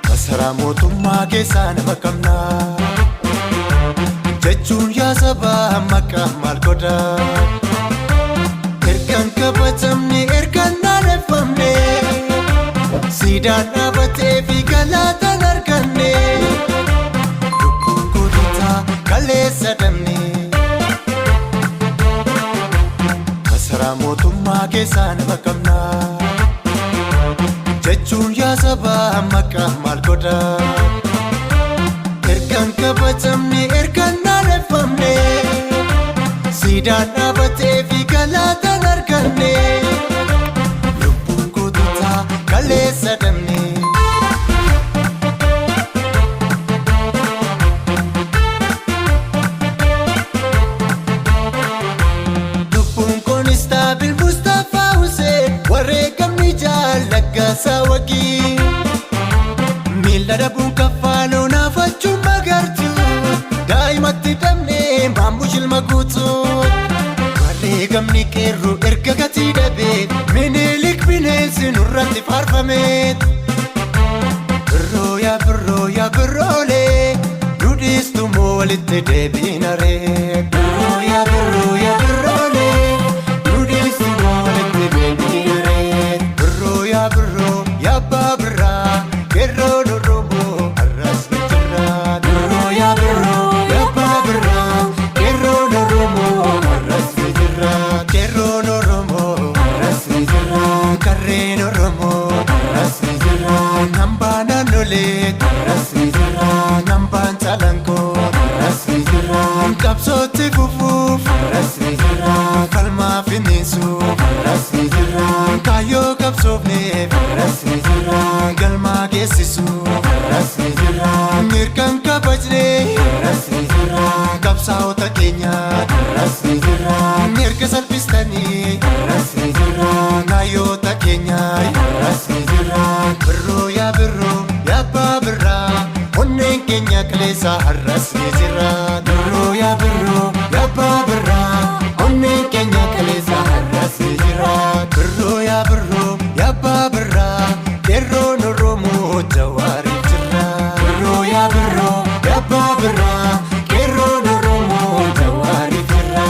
Masaraa mootummaa keessaa nama qabnaa jechuun yaa sabaa maqaa maal godhaa? Ergaan kabajamne, ergaan naaneffamne, siidaan dhaabatee fi galaataan arganne, lubbuun goototaa kaleessa dhabne. Masaraa mootummaa keessaa nama qabnaa jechuun yaa sabaa maqaa maal godhaa? Ergaan kabajamne, ergaan naaneffamne, siidaan dhaabatee fi galaataan arganne, lubbuun goototaa kaleessa dhabne. Lubbuun koonistaabil Mustaphaa Hussein, wareegamni jaallaggasaa wagii. Miila dhabuun kaffaaloo naafachuun magartuu, daa'imatti dhabnee maammush ilma guutuu. Wareegamni qeerroo erga gatii dhabee, Minilik bineensi nurratti faarfame. Birroo yaa birroo yaa birroolee, nu dhiistu moo walitti deebiinaree? Birroo yaa birroo yaa birroolee, nu dhiistu moo walitti deebiinaree? Birroo yaa birroo yaa abbaa birraa, qeerroon Oromoo har'as ni jirra. Birroo yaa birroo yaa abbaa birraa, qeerroon Oromoo har'as ni jirra. Qeerroon Oromoo har'as ni jirra. Qarreen Oromoo har'as ni jirra. Nambaa naannolee har'as ni jirra. Nambaan calanqoo har'as ni jirra. Qabsootti fufuuf har'as ni jirra. Falmaa finiisuuf har'as ni jirra. Kaayyoo qabsoofneef har'as ni jirra. Galmaa geessisuuf har'as ni jirra. Mirgaan kabajnee har'as ni jirra. Qabsaa'ota keenya har'as ni jirra. Mirga salphistanii har'as ni jirra. Naayyoota keenya har'as ni jirra. Birroo yaa birroo yaa abbaa birraa, onneen keenya kaleessa har'as ni jira. Birroo yaa birroo yaa abbaa birraa, onneen keenya kaleessa har'as ni jira. Birroo yaa birroo yaa abbaa birraa, qeerroon Oromoo jawaariif jira. Birroo yaa birroo yaa abbaa birraa, qeerroon Oromoo jawaariif jira.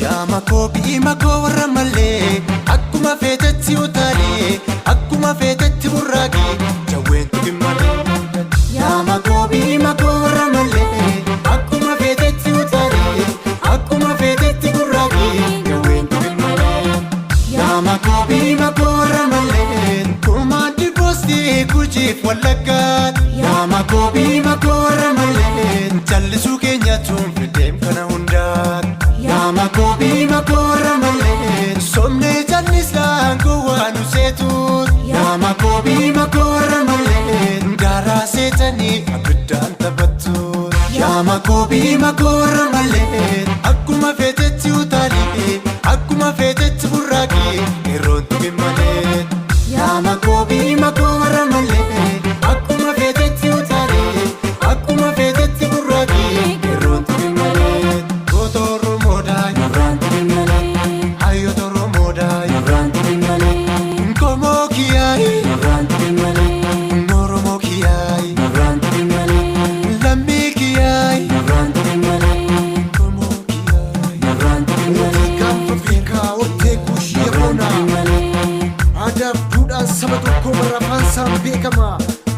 Yaa makoo bi'i makoo warra malee, akkuma feetetti utaalee, akkuma feetetti burraaqee, jawween tuqin malee. Yaa makoo bi'i makoo warra malee, akkuma feetetti utaalee, akkuma feetetti burraaqee, jawween tuqin malee. Yaa makoo bi'i makoo warra malee, kumaandi poostii Gujiif Wallaggaa. Yaa makoo bi'i makoo warra malee, callisuu keenya tuun fideem kana hundaa. Yaa makoo bi'i makoo warra malee, somnee callisaan gowwaa nu seetu. Yaa makoo bi'i makoo warra malee, daaraa seetanii abiddaan taphattu. Yaa makoo bi'i makoo warra malee, akkuma feetetti utaalee, akkuma feetetti burraaqee, qeerroon tuqin malee. Yaa makoo bi'i makoo warra malee, akkuma feetetti utaalee, akkuma feetetti burraaqee, qeerroon tuqin malee. Goota Oromoodhaa nurraan tuqin malee. Hayyoota Oromoodhaa nurraan tuqin malee. Qomoo kiyyaayi nurraan tuqin malee. Oromoo kiyyaayi nurraan tuqin malee. Lammii kiyyaayi nurraan tuqin malee. Qomoo kiyyaayi nurraan tuqin malee. Gaanfa Afrikaa hortee Kuush Yaboona. Aadaaf duudhaan saba tokkoo warra afaan isaan beekama.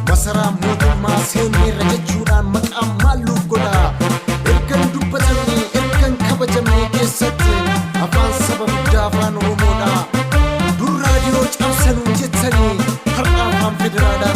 Masaraa mootummaa seenneerra jechuudhaan maqaan maalluuf godha? Ergan dubbatamne, ergan kabajamne keessatti afaan saba guddaa afaan Oromoodha. Dur raadiyoo cabsanuun jettanii, har'a afaan federaalaa